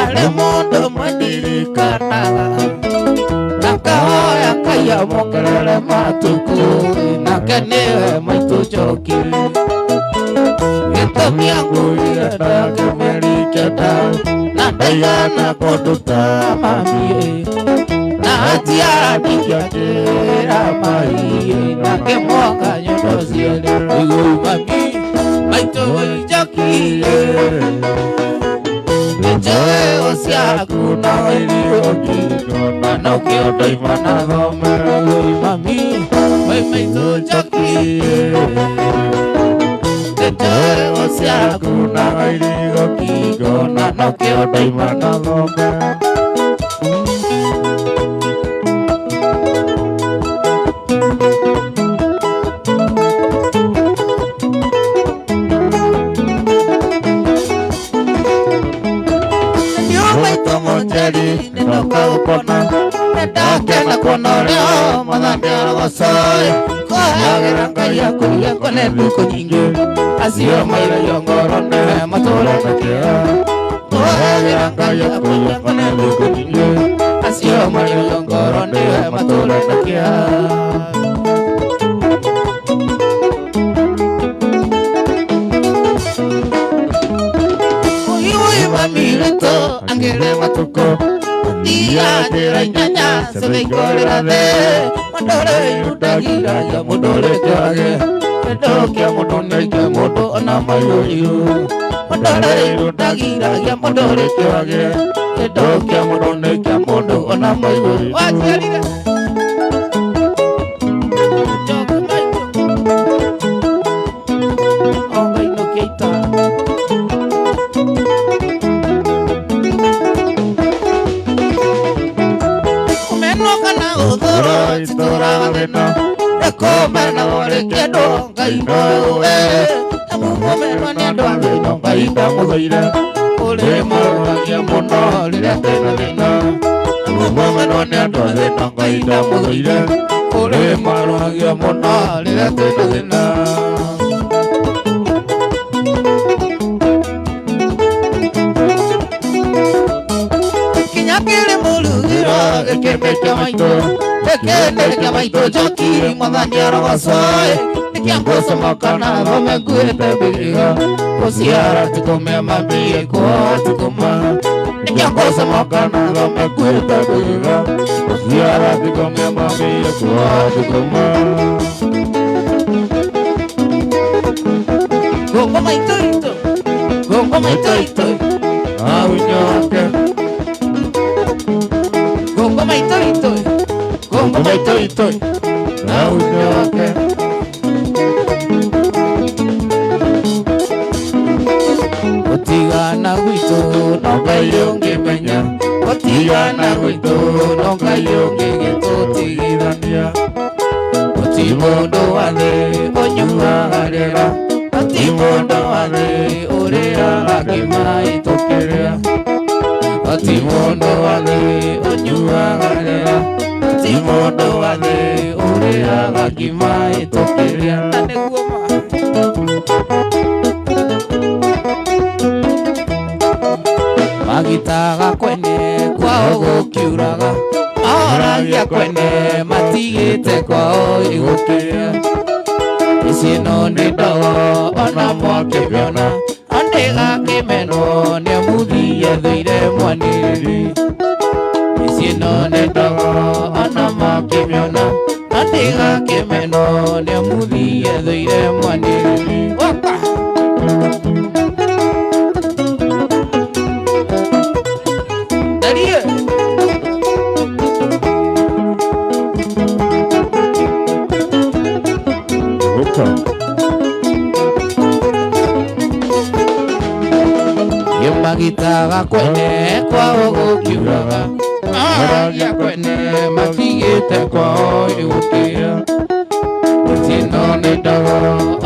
Harĩ mũndũ ũmwe ndirikanaga na kahoya Ngai amuongerere matukũ, nake nĩwe maitũ Njoki. Gĩtũmi anguire ndake mĩeri 9 na ndaigana kũnduta mami, na atiara ndingĩakĩra mai na ngĩmwonga nyondo cierĩ. Igũrũ mami maitũ Njoki, nĩnjũĩ ciaku no irio ngingo na nokĩo ndoima na thome. Igũrũ mami maitũ Njoki, nĩnjũĩ ciaku na irio ngingo na nokĩo ndoima na thome. Maitũ mũnjeri nĩndoka gũkona, nĩndakena kuona ũrĩa Mwathani arogocoi kũhagĩra Ngai akũiye ngone ndukũ nyingĩ acio mairagia ngoro nĩ matũre na kĩeha. Kũhagĩra Ngai akũiye ngone ndukũ nyingĩ acio mairagia ngoro nĩ matũre na kĩeha. Mami witũ angĩrĩ matukũ tia njĩra inyanya ciothe thĩ, mũndũ ũrĩ irundagiragia mũndũ ũrĩ kĩage kĩndũ kĩa mũndũ nĩ kĩa mũndũ ona maiyũriũ. Mũndũ ũrĩ irundagiragia mũndũ ũrĩ kĩage kĩndũ kĩa mũndũ nĩ kĩa mũndũ ona maiyũriũ. Waciarire Njoki maitũ ongainũkia ita kũmenwo kana gũthũrwo titũraga thĩna, rekũmena ũrĩ kĩndũ Ngai nowe amu kũmenwo nĩ andũ a thĩna Ngai ndamũthũire ũrĩ marũragia mũno rĩrĩa twĩna thĩna. Amu kũmenwo nĩ andũ a thĩna Ngai ndamũthũire ũrĩ marũragia mũno rĩrĩa twĩna thĩna. Kinya kĩrĩ mũrugĩro gĩkĩ nĩ kĩa maitũ, gĩkĩ nĩ kĩa maitũ Njoki, Mwathani arogocoi nĩkĩa ngũcomoka na thome nguĩte mbiga gũciara ti kũmĩa mami kuoa ti kũma. Nĩkĩa ngũcomoka na thome nguĩte mbiga gũciara ti kũmĩa mami kuoa ti kũma. Gongo maitũ itũ, gongo maitũ itũ, Awinyoke gongo maitũ itũ, gongo maitũ itũ, Awinyoke gũtigana gwitũ no Ngai ũngĩmenya, gũtigana gwitũ no Ngai ũngĩgĩtũtigithania. Gũti mũndũ wa thĩ ũnyuaga rĩera, gũti mũndũ wa thĩ ũrĩaga ngima ĩtũkĩrĩa. Gũti mũndũ wa thĩ ũnyuaga rĩera, gũti mũndũ wa thĩ ũrĩaga ngima ĩtũkĩrĩa. Na nĩguo ma magitaga kwene kwao gũkiuraga, mahoragia kwene matigĩte kwao igũkĩria. Ici ĩno nĩ ndogo ona mwakĩmĩona ndĩgakĩmenwo nĩ amuthia thũire mwanĩrĩri. Ici ĩno nĩ ndogo ona mwakĩmĩona ndĩgakĩmenwo nĩ amuthia thũire mwanĩrĩri. Waka! Darie! Opa. Magitaga kwene kwao gũkiuraga, mahoragia kwene matigĩte kwao igũkĩra. Ici ĩno nĩ ndogo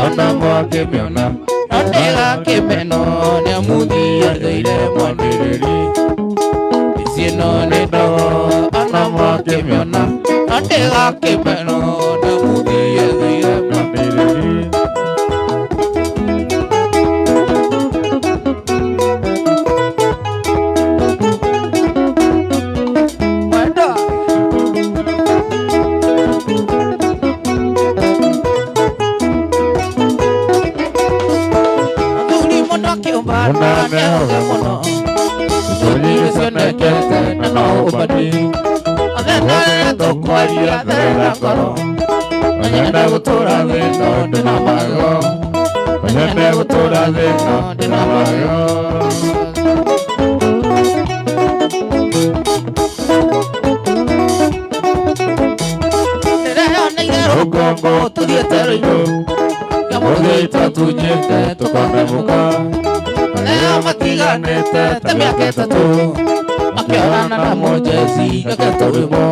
ona mwakĩmĩona no ndĩgakĩmenwo nĩ amuthia thũire mwanĩrĩri. Ici ĩno nĩ ndogo ona mwakĩmĩona no ndĩgakĩmenwo nĩ amuthia thũire mwanĩrĩri. Tũnyire cionekete na no ũbani Athena tũkwaria therera ngoro Onyende gũtũra thĩ no ndĩna magego Onyende gũtũra thĩ no ndĩna magego Ndĩreyoneire rũkũngũ tũthiĩte rũirũ Mũthĩita tunyĩte tũkona mũka Leo matiganĩte ta mĩaka ĩtatũ makĩonana na mũjeci reke tũrĩmwo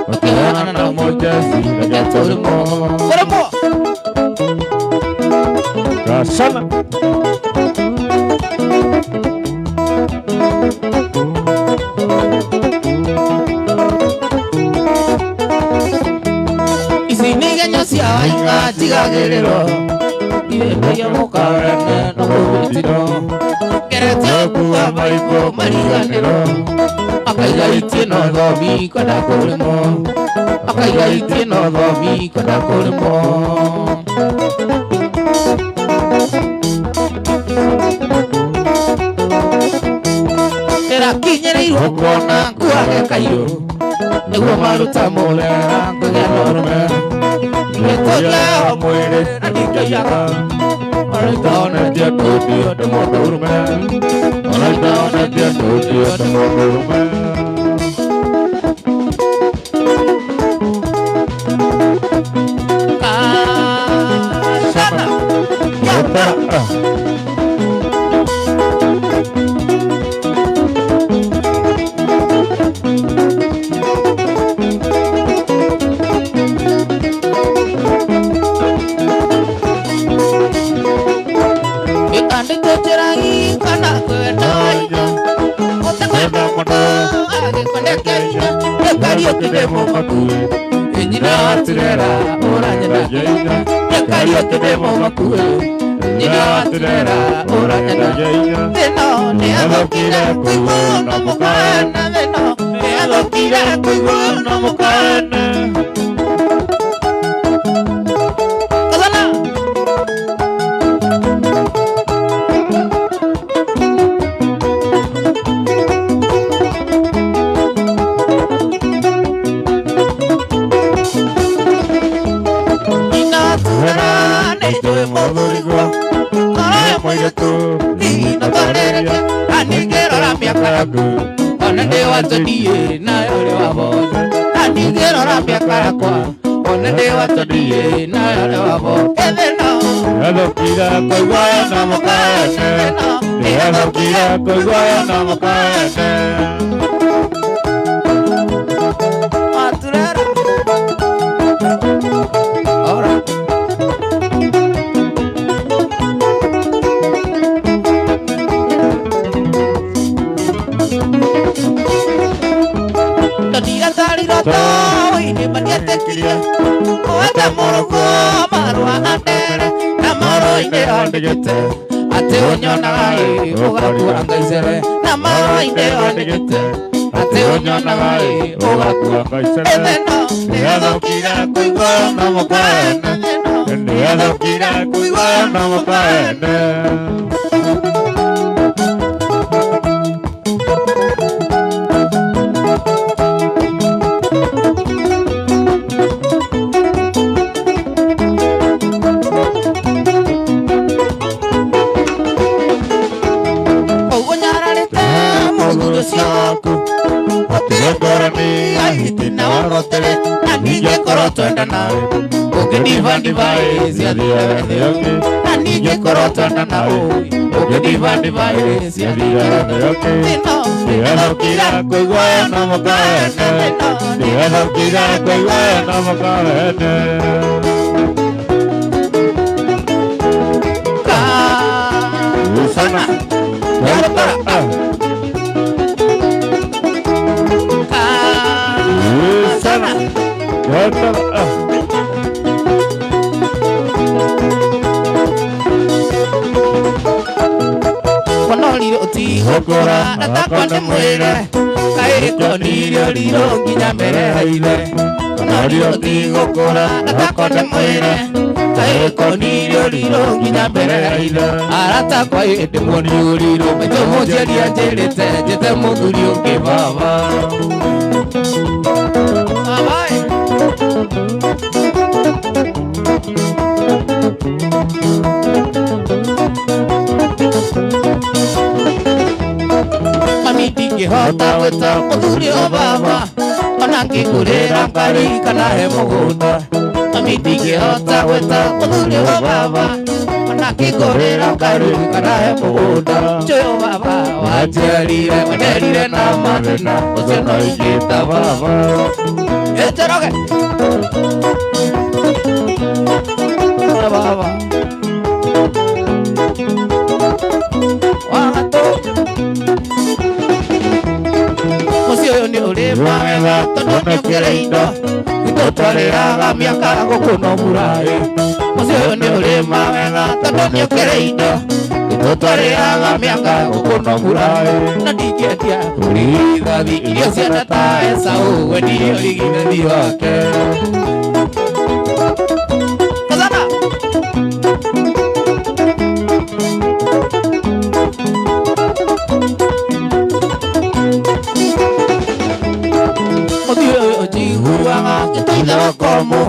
makĩonana na mũjeci reke tũrĩmwo kũrĩmwo Kasana Ici nĩ igenyo cia wainga njigagĩrĩrwo irĩmbagia mũkarene no kũgitĩrwo ngeretie kuga marigũ mariganĩrwo akaiga itie no thomi kwenda kũrĩmwo akaiga itie no thomi kwenda kũrĩmwo Ndĩrakinyĩrĩirwo kuona nguage kairũ nĩguo maruta mũrera ngũgĩa na ũrũme igĩtũria o mwĩrĩ na ndingĩiyaga ona itaonetie ndũndio ndĩ mũndũ ũrũme ona itaonetie ndũndio ndĩ mũndũ ũrũme Kasana Yota Kaĩkonire ũrirũ nginya mbere ya ithe arata kwa hĩndĩ muoni ũrirũ maitũ mũnjiari anjĩrĩte njĩte mũthuri ũngĩ baba. Mami ndingĩhota gwĩta mũthuri o baba ona ngĩkũrĩra ngari kana he mũgũnda. Mami ndingĩhota gwĩta mũthuri o baba ona ngĩkũrĩra ngari kana he mũgũnda. Njũĩ baba wanjiarire wenderire na mathĩna ũcio no ingĩta baba. Ĩnjoroge baba wagatũ mũciĩ ũyũ nĩ ũrĩ mawega tondũ nĩ ũkĩrĩ indo itũtwarĩraga mĩaka gũkũ no mbura-ĩ. Mũciĩ ũyũ nĩ ũrĩ mawega tondũ nĩ ũkĩrĩ indo itũtwarĩraga mĩaka gũkũ no mbura-ĩ. Na ndingĩendia ũrigithathi irio cia tata Esau wendirie ũrigithathi wake. Kazana. Njiguaga ngĩtũithe wakomo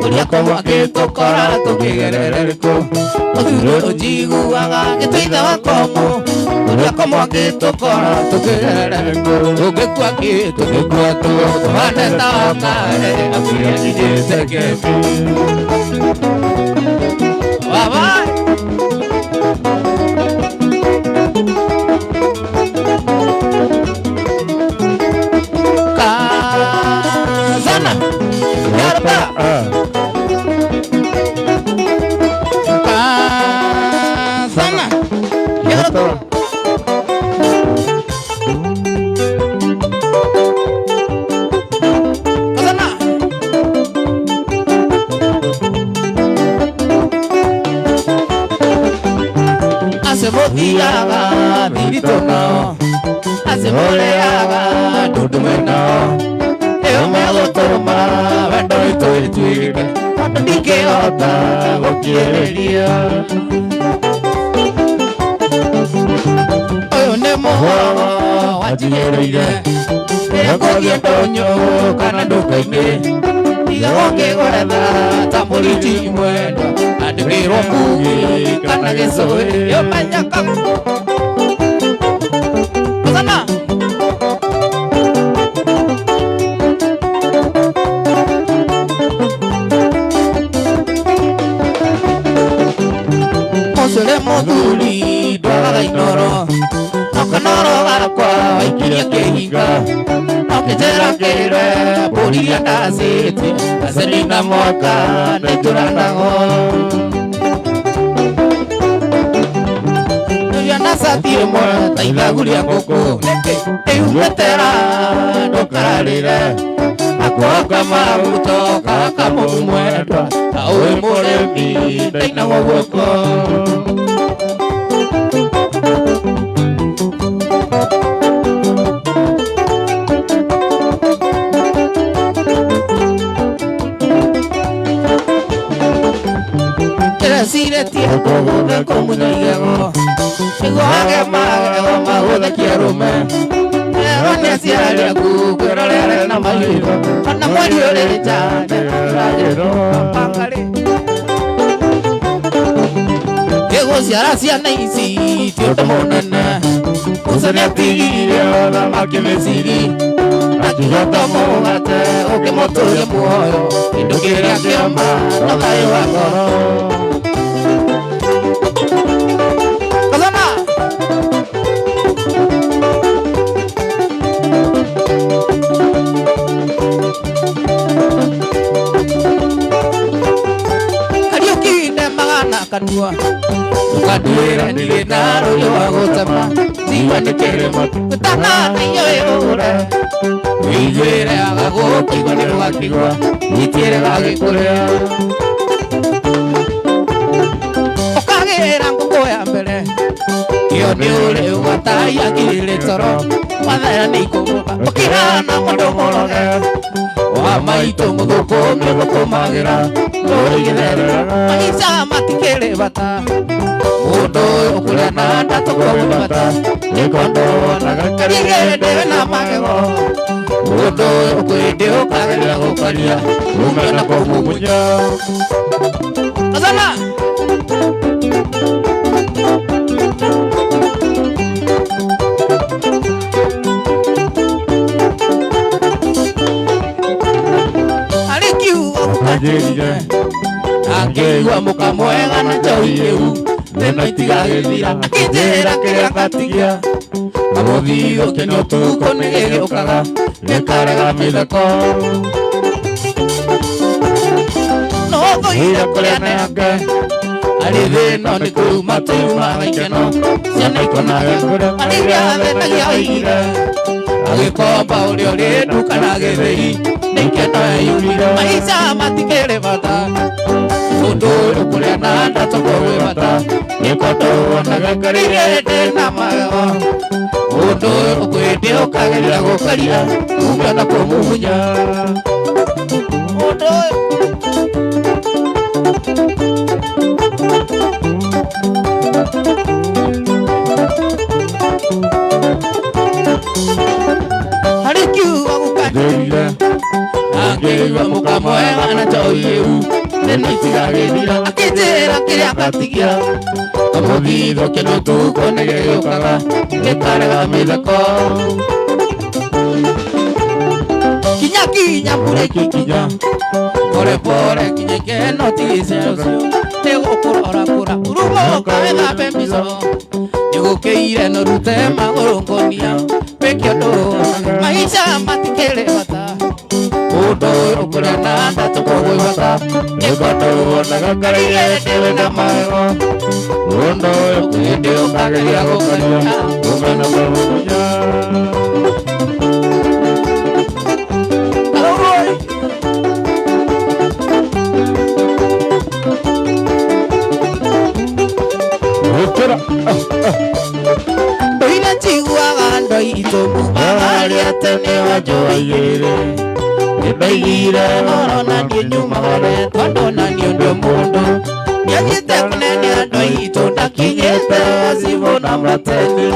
ũrĩa komwo agĩtũkora tũkĩgerererĩkũ. Mũthuri ũyũ njiguaga ngĩtũithe wakomo ũrĩa komwo agĩtũkora tũkĩgerererĩkũ. Tũngĩkua kĩ tũngĩkua tũ tũhane ta wakare akuire akinyĩte kĩmbi. Baba. Kazana. Yarba. Kazana. Yarba. Kazana. Asemothiaga thiritũ nao asemũrĩaga ndũndũme nao ĩyo megũtũma wendo witũ ĩtuĩke tondũ ndingĩhota gũkirĩrĩria. Ũyũ nĩ mũhoro wanjigĩrĩire rĩrĩa ngũthiĩ ndũnyũ kana nduka-inĩ ndigagwo ngĩgwetha ta mũriti mwendwa andĩkĩrwo ngugi kana gĩcũhĩ yũmenya Kazana. Mũcere mũthuri ndwagaga inoro no kanoro gakwa waikirie kĩhinga no kĩnjĩra kĩre mbũri iria ndacĩtie acenina mwaka nĩtũranagwo. Tũria na cati ĩmwe ta ithagu rĩa ngũkũ ĩumĩte ra ndũkarĩre akũhaka maguta ũkahaka mũhu mwendwa ta ũĩ mũrĩmi ndainagwo guoko. Ndĩreciretie kũgũtha kũmunya igego nĩguo age magego magũthekie arũme erwo nĩ aciari aku kwĩrorere na maitho ona mweri ũrĩ nja nĩũragĩrwo pangarĩ. Gĩgũciara ciana ici ti ũndũ mũnene Musa nĩatigire ũthamaki Misiri akĩhota mũgate ũkĩmũtũria muoyo kĩndũ kĩrĩa kĩama no thayũ wa ngoro. Kazana. Kariũki ndemaga na kanua ndũkanduĩre ndirĩ na rũhiũ rwa gũtema njiwa nĩ kĩrĩma gũtananaio ĩũre wĩiguĩre agagũkigua nĩ rũgakigua itiĩre gagĩkũrĩa ũkagĩra ngũkũ ya mbere ĩyo nĩ ũrĩ ũgataia ngirĩrĩ toro Wathera nĩ ikũgũka ũkĩhana mũndũ mũroge wa maitũ mũthũkũmi ũthũkũmagĩra rũigĩtherera maica matikĩrĩ bata mũndũ ũyũ ũkũrĩa na nda tũkũgwĩ bata Nĩkondo wonaga karigĩndĩ na magego mũndũ ũyũ ũkwĩndĩ ũkageria gũkaria Ume na kũmumunya Azana Harĩ kiugo Anjĩrire akĩigua mũkamwega na njohi ĩu thĩna itigagĩthira akĩnjĩra kĩrĩa ngatigia kamũthigo kĩno ũtukũ nĩgĩgĩũkaga gĩkarega mĩtheko no thũire kũrĩa nenge arĩ thĩno nĩ kũruma tũrumaga ikeno ciana ikonaga arĩ gĩathenagia oigire agĩkomba ũrĩa ũrĩ nduka na gĩthĩi nĩ ikeno eyumire maica matikĩrĩ bata mũndũ ũyũ kũrĩa na nda tũkũgwĩ bata Nĩkondo wonaga karigĩndĩ na magego mũndũ ũyũ ũkwĩndĩ ũkageria gũkaria ume na kũmumunya mũndũ ũyũ harĩ kiugo gũkanjĩrire Anjĩrire akĩigua mũkamwega na njohi ĩu thĩna itigagĩthira akĩnjĩra kĩrĩa ngatigia kamũthitho kĩno ũtukũ nĩgĩgĩũkaga gĩkarega mĩtheko kinya kinya mbura Kinya pore pore kinya ikeno tigĩce ũcio nĩgũkũrora kũra urumũka wĩthambe mbico nĩgũkĩire nũrute magũrũ ngũnia wĩke ũndũ maica matikĩrĩ bata mũndũ ũyũ ũkũrĩa na nda tũkũgwĩ bata Nĩkondo wonaga karigĩndĩ wĩna magego Mũndũ ũyũ ũkwĩndĩ ũkageria gũkaria Ume na kũmumunya Ũkĩra Ndoire njiguaga ndoitũ mumaga tene wanjoigĩrĩ nĩndoigire oro na niĩ nyumagare tondũ na niĩ ndĩ mũndũ nĩathiĩte kũnene ndoitũ ndakinyĩte wacibũ na mateni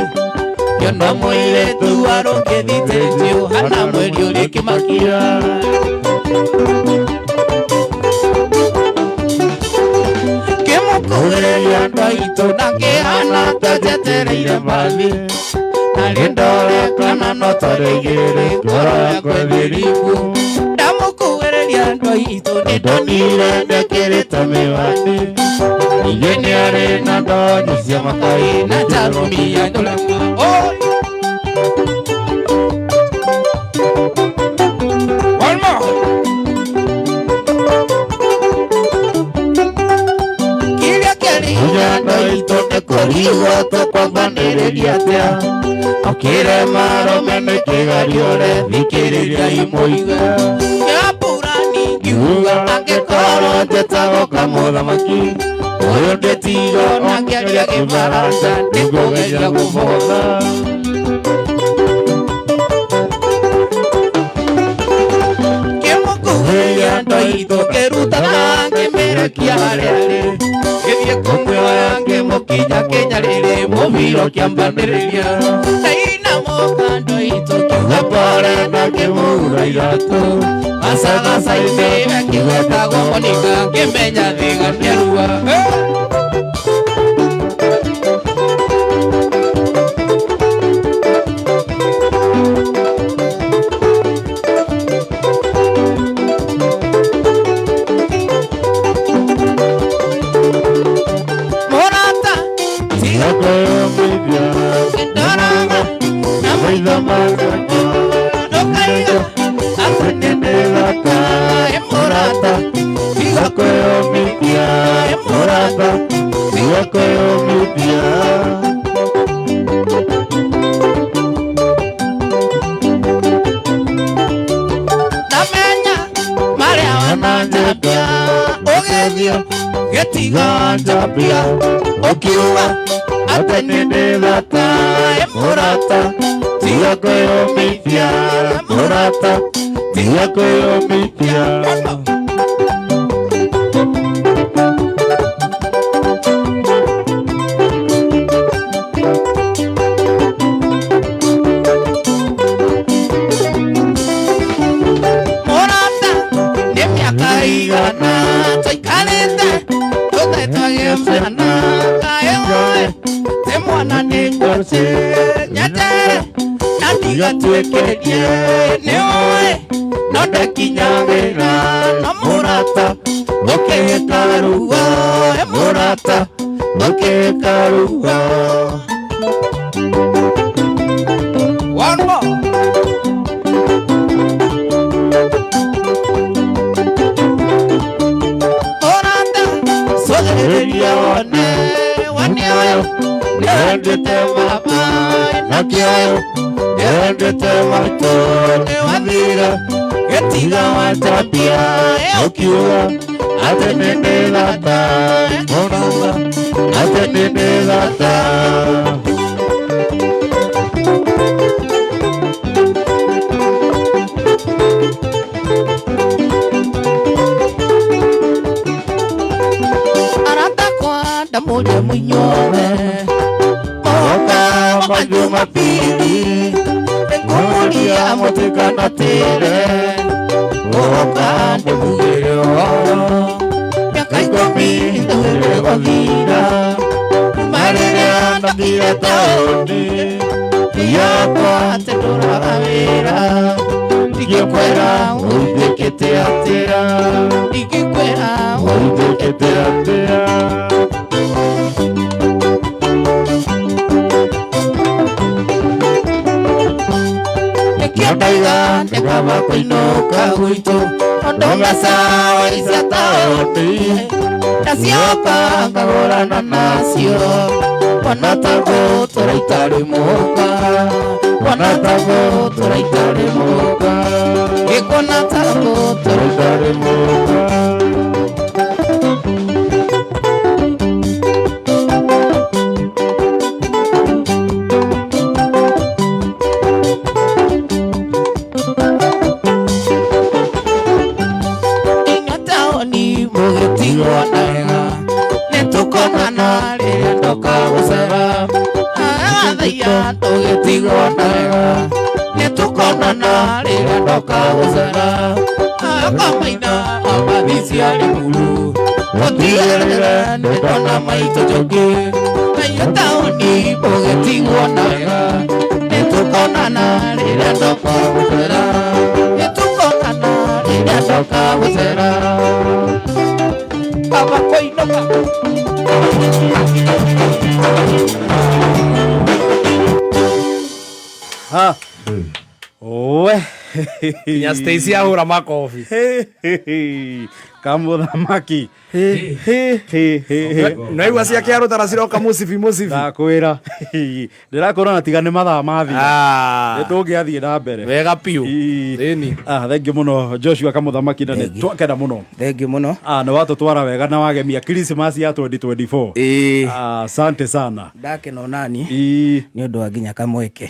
ngĩona mũirĩtu arũngĩthitĩtio hana mweri ũrĩ kĩmakia kĩmũkuhĩrĩria ndoitũ na kĩhana ta njetereire mbathi narĩ ndore kana no tore igĩrĩ ngoro yakwa ĩthĩriku ndamũkuhĩrĩria ndoitũ nĩndonire ndekĩrĩte mĩwani Ningĩ nĩarĩ na ndonyi cia makai na njarumia ndũrema One more. Kĩrĩa kĩarĩ ndoitũ nĩ kũrigwo tũkwambanĩrĩria atĩa ũkĩrema rũme nĩ kĩgariũre thikĩrĩria imũigue kĩambura ningiuga angĩkorwo njetagwo kamũthamaki ũyũ ndĩtigo na ngĩaria kĩbaranja nĩngũgeria gũbotha kĩmũkuhĩrĩria ndoitũ kĩrutaga ngĩmĩrekia harĩa arĩ gĩthiĩ kũmuoya ngĩmũkinya kĩnyarĩrĩ mũbiro kĩambanĩrĩria ndainamoka ndoitũ kiuga pore na kĩmũhura iratũ gacagaca-inĩ kiugetagwo Monica ngĩmenya thĩga nĩarua Mũrata tiga Nĩkwĩyũmithia kũndoraga na maitho makwa ndũkaiga atĩ nĩndĩthaka ĩ mũrata tiga Nĩkwĩyũmithia mũrata Nĩkwĩyũmithia ndamenya marĩa wananjambia ũgĩthiĩ gĩtiga njambia ũkiuga atĩ atĩ nĩndĩthaka ĩ mũrata Tiga kwĩyũmithia mũrata, tiga kwĩyũmithia. Mũrata, nĩ mĩaka igana tũikarĩte tũtetwagie mwana kaĩ ũĩ ti mwana nĩ ngwacĩ nyetere na ndigatuĩkĩrie nĩ ũĩ no ndakinyagĩra no mũrata ũkĩka ruo ĩ mũrata ũkĩka ruo. One more. Mũrata, cũthĩrĩria wone wone ũyũ nĩwendete baba na kĩoyo nĩwendete maitũ nĩwathire gĩtiga watambia Ũkiuga atĩ nĩ ndĩ thata mũrata, atĩ nĩ ndĩ thata. Arata kwa ndamũria mũinyore moka majumapili nĩngũmũria mũtikanatĩre gũka ndĩmugĩre ũhoro mĩaka 10 ĩgũthira kuma rĩrĩa ndathire taũni yakwa atĩ ndũraga wĩra ndingĩkwĩra ũnjĩkĩte atĩa ndingĩkwĩra Ũnjĩkĩte atĩa. Nĩkĩo ndaiga nĩ kaba kũinũka gwitũ tondũ macawa icia taũni ndacioka ngagũrana nacio ona tagũtũra itarĩ mũka ona tagũtũra itarĩ mũka gĩkona tagũtũra Itarĩ mũka. Inyuĩ taũni mũgĩtigwo na wega nĩtũkonana rĩrĩa ndoka gũcera athaiya tũgĩtigwo na wega nĩtũkonana rĩrĩa ndoka gũcera akamaina amathisia rĩmuru gũtigĩrĩre nĩndona maitũ njoki na inyuĩ taũni mũgĩtigwo na wega nĩtũkonana rĩrĩa ndoka gũcera nĩtũkonana rĩrĩa ndoka gũcera baba kũinũka. Ha. We. Nginya Stacy ahũra makobi. Kamũthamaki. Naigua ciake arutara ciroka mũcibi mũcibi. Ndakwĩra. Ndĩrakwĩra na tiga nĩ mathaa mathira. Ah. Nĩ tũngĩathiĩ na mbere. Wega biũ. Ii. Ĩni. Ah, thengiũ mũno Joshua Kamũthamaki na nĩ twakena mũno. Thengiũ mũno. Ah, nĩ watũtwara wega na wagemia Christmas ya 2024. Ĩĩ. Ah, asante sana. Ndakena onani Ii. nĩ ũndũ wa nginya kamweke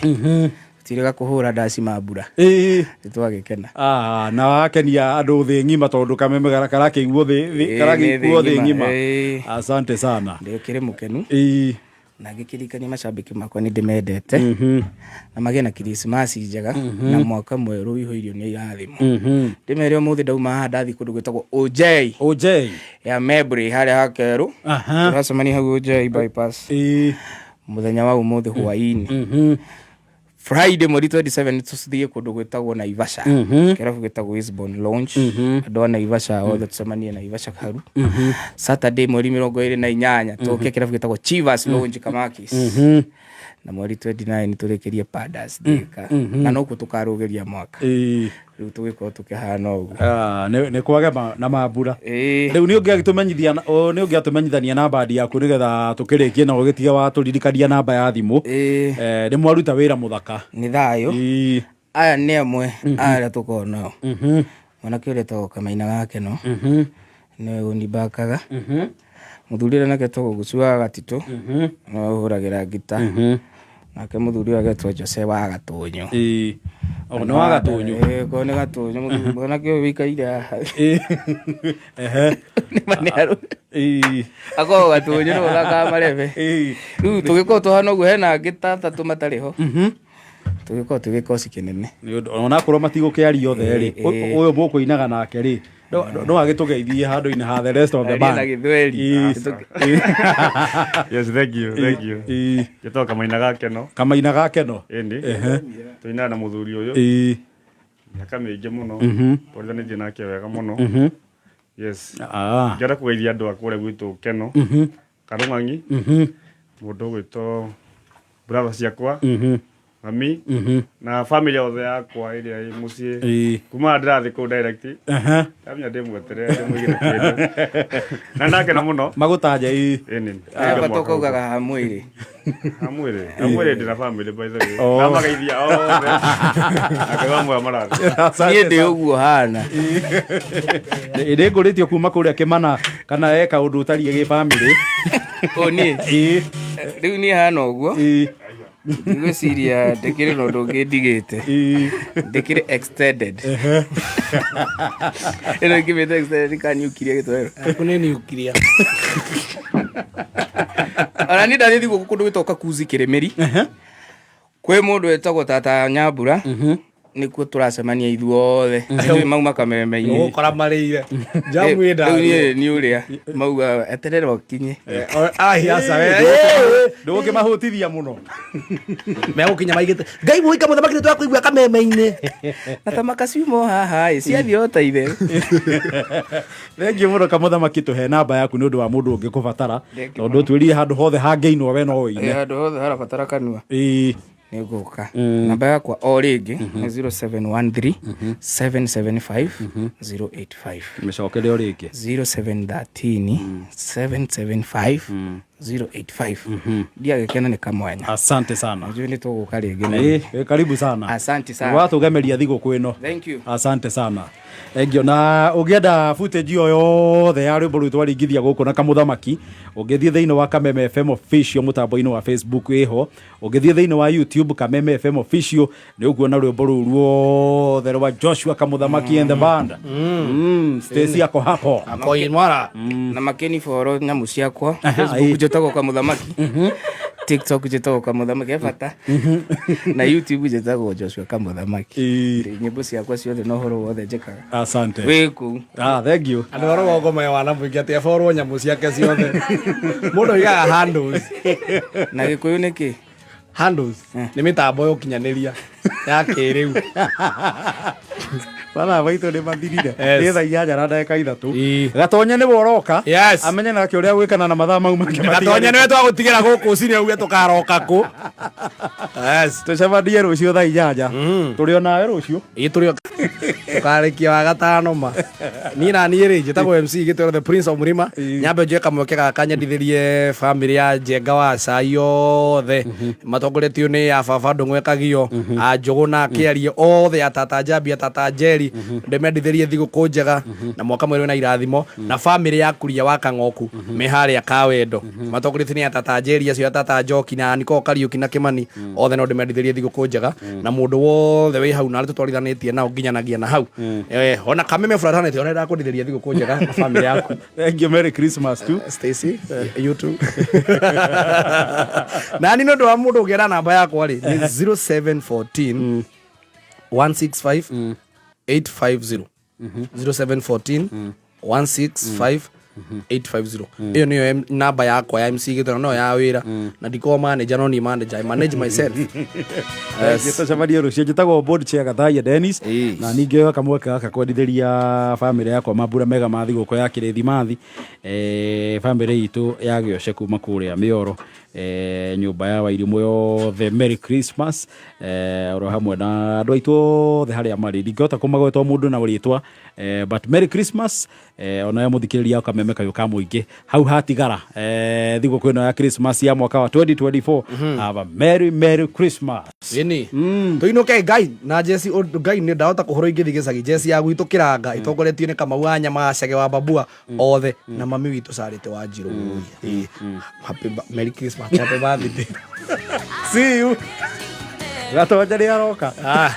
tirĩga kũhũra ndaci mambura Ii. nĩ twagĩkena. Ah, na wakenia andũ thĩ ng'ima tondũ kameme karakĩiguo thĩ Ĩĩ, karakĩiguo nĩ thĩ thĩ ng'ima. ng'ima. Ĩĩ. Asante sana. Ndĩkĩrĩ mũkenu Ii. na ngĩkĩririkania macambĩki makwa nĩ ndĩmendete na magĩe na Krismasi njega na mwaka mwerũ wĩihũirio nĩ irathimo. Ndĩmere ũmũthĩ ndauma haha ndathiĩ kũndũ gwĩtagwo OJ OJ. ya Mebri harĩa hakerũ Aha. tũracemania hau OJ bypass Ii. mũthenya wa ũmũthĩ hwaĩ-inĩ Friday mweri 27 tũthiĩ kũndũ gwĩtagwo Naivasha kĩrabu gĩtagwo Eastbourne Lounge andũ a Naivasha othe tũcemanie Naivasha karu Saturday mweri 28 tũke kĩrabu gĩtagwo Chivas Lounge Kamakis na mweri 29 tũrĩkĩrie Padas Thika na nokuo tũkarũgĩria mwaka Ii. rĩu tũgĩkorwo tũkĩhana ũguo. Ah, nĩ kwagema na mambura. Ĩĩ. Rĩu nĩ ũngĩagĩtũmenyithia nĩ ũngĩatũmenyithania namba yaku nĩgetha tũkĩrĩkie na ũgĩtige watũririkania namba ya thimũ. Ĩĩ. Eh, nĩ mwaruta wĩra mũthaka. Nĩ thayũ. Ii. Aya nĩ amwe a arĩa tũkoragwo nao. Mwanake ũrĩa etagwo Kamaina Gakeno nĩwe ũnibakaga. Mũthuri ũrĩa nake etagwo Gucu wa Gatitũ nĩwe ũhũragĩra ngita. Nake mũthuri ũyũ agetwo Jose wa Gatũnyũ. Ĩĩ. O nĩ wa Gatũnyũ. Ĩĩ, korwo nĩ Gatũnyũ mũthuri mwanake ũyũ wĩikaire haha. Ĩĩ. Ehe. Nĩ ma nĩ Ĩĩ. akoragwo Gatũnyũ nĩwe ũthakaga marebe. Ĩĩ. Rĩu tũgĩkorwo tũhana ũguo hena angĩ ta atatũ matarĩ ho. Tũgĩkorwo twĩ gĩkosi kĩnene. Nĩ ũndũ onakorwo matigũkĩaria othe rĩ, Ĩĩ, ĩĩ. ũyũ mũkũinaga nake rĩ, no agĩtũgeithie handũ-inĩ ha the rest of the Aria na band. gĩthweri. Ĩĩ. Yes, thank you, thank you. Ĩĩ. Njĩtagwo Kamaina ga Keno. Kamaina ga Keno. Ĩni. Ehe. Tũinaga na mũthuri ũyũ Ĩĩ. mĩaka mĩingĩ mũno. Twarithanĩtie nake wega mũno. Yes. Ah. Ngĩenda kũgeithia andũ a kũrĩa gwitũ Keno. Karũng'ang'i. Mũndũ ũgwĩtwo brother ciakwa. Mami. Na family yothe yakwa ĩrĩa ĩ mũciĩ. Ĩĩ. Kuma ndĩrathiĩ kũu direct. Ehe. Ndamenya ndĩmweterere ndĩmũigĩre kĩndũ. Na ndakena mũno. Magũtanja ĩĩ. Ĩni. Bata ũkaugaga ha mwĩrĩ. Hamwĩrĩ. Hamwĩrĩ ndĩna family by the way. Oh. Ndamageithia othe. Akauga moya marathi. Niĩ ndĩ ũguo hana. Nĩ ngũrĩtio kuma kũrĩa Kĩmana kana eka ũndũ ũtariĩ gĩ family. O niĩ. Ĩĩ. Rĩu niĩ hana ũguo. Ĩĩ. Ndigwĩciria ndĩkĩrĩ na ũndũ ũngĩ ndigĩte. Ĩĩ. Ndĩkĩrĩ extended. Ĩno ĩngĩmĩta extended ka nuclear gĩtoero. Aku nĩ nuclear. Ona niĩ ndathiĩ thigũkũ kũndũ gwĩtagwo Kakuzi Kĩrĩmĩri. Kwĩ mũndũ wĩtagwo tata Nyambura. Nĩkuo tũracemania ithuothe. Ithuĩ mauma kameme-inĩ. Ũgũkora marĩire. Jamu ĩ Rĩu niĩ nda. nĩ ũrĩa mauga eterera ũkinye. Ahiaca we. Ndũgũkĩmahũtithia mũno. Megũkinya maigĩte. Ngai mũhika mũthamaki nĩ twakũigua kameme-inĩ. Na ta makaciuma o haha ĩ ciathiĩ o ta itherũ. Thengiũ mũno kamũthamaki tũhe namba yaku nĩ ũndũ wa mũndũ ũngĩ kũbatara Thengiũ tondũ twĩrire handũ hothe hangĩinwo we no Ĩ, ũine. handũ hothe harabatara kanua. Ĩĩ. Nĩ ngũka. Namba yakwa o rĩngĩ nĩ 0713 775 085. Mĩcokere o rĩngĩ. 0713 775 085. Ndiagĩkena nĩ kamwanya. Asante sana. Najua nĩ tũgũka rĩngĩ. na- Ĩĩ, ĩ, karibu sana. Asante sana. Watũgemeria thigũkũ ĩno. Thank you. Asante sana. Thengiũ na ũngĩenda footage o yothe ya rwĩmbo rũu twaringithia gũkũ na kamũthamaki ũngĩthiĩ thĩinĩ wa Kameme FM official mũtambo-inĩ wa Facebook ĩho ũngĩthiĩ thĩinĩ wa YouTube Kameme FM official nĩ ũkuona rwĩmbo rũu ruothe rwa Joshua Kamũthamaki and the band. Stacy ako hapo. Akoimara. Na makeni boro nyamũ ciakwa. Aha, Facebook ĩ. njĩtagwo Kamũthamaki. TikTok njĩtagwo Kamũthamaki he bata. Na YouTube njĩtagwo Joshua Kamũthamaki. Ĩĩ. Nyĩmbo ciakwa ciothe na ũhoro wothe njĩkaga. Asante. Wĩ kũu. Ah, thank you. Andũ a rũgongo me wana mũingĩ atĩ aborwo nyamũ ciake ciothe. Mũndũ oigaga handles. Na Gĩkũyũ nĩ kĩ? Handles nĩ mĩtambo ya ũkinyanĩria ya kĩrĩu. Mathaa maitũ nĩ mathirire. Yes. Nĩ thaa 8 na ndagĩka 3. Ĩĩ. Gatonye nĩwe ũroka. Yes. Amenye nake ũrĩa gwĩkana na mathaa mau make Gatonye nĩwe twagũtigĩra gũkũ cini auge tũkaroka kũ. Yes. Tũcemanie rũciũ thaa 8. Tũrĩ o nawe rũciũ. Ĩ tũrĩ o tũkarĩkia wa gatano ma. Niĩ na niĩ rĩ njĩtagwo MC gĩtwĩrwo the Prince of Mlima. Nyambe njoe kamweke gaka nyendithĩrie family ya Njenga wa Cai yothe matongoretio nĩ ya baba Ndũng'ũ Ekagio a Njũgũ na Kĩarie othe a tata Njambi a tata Njeri ndĩmendithĩrie thigũkũ njega na mwaka mwerũ na irathimo na family ya Kuria wa Kang'oku me harĩa Kawendo matongoretio nĩ a tata Njeri acio a tata Njoki na Niko Kariũki na Kĩmani othe no ndĩmendithĩrie thigũkũ njega na mũndũ wothe wĩ hau na arĩa tũtwarithanĩtie nao nginyanagia na hau. Ona Kameme fraternity ona ndakwendithĩria thigũkũ njega na family yaku. Thank you, Merry Christmas too. Stacy, you too. Na nĩ ũndũ wa mũndũ ũngĩenda namba yakwa rĩ nĩ 0714 165 850. 0714 165 850. Ĩyo nĩyo namba yakwa ya MC Gĩtũra no ya wĩra na ndikoragwo manager no niĩ manager I manage myself. Yes. Tũcemanie rũciũ njĩtagwo board chair Gathaia Dennis Yes. na ningĩ kamweke gaka kwendithĩria bamĩrĩ yakwa mambura mega ma thigũkũ ya kĩrĩthimathi bamĩrĩ itũ ya Gĩoce kuma kũrĩa Mĩoro nyũmba ya Wairimũ yothe Merry Christmas oro hamwe na andũ aitũ othe harĩa marĩ ndingĩhota kũmagweta o mũndũ na rĩtwa but Merry Christmas onawe mũthikĩrĩria kameme kayũ ka mũingĩ hau hatigara thigũkũ ĩno ya Christmas ya mwaka wa 2024 have a merry merry Christmas. Ĩni tũinũke Ngai na jeci ũndũ Ngai nĩ ndahota kũhũrwo ingĩthiĩ gĩcagi jeci ya gwitũ kĩranga ĩtongoretio nĩ Kamau wa nyama Cege wa Babua othe na mami witũ Charity wa Njirũ. Ĩĩ. Happy Merry Christmas. Happy birthday. See you. Gatonja nĩ aroka. Ah.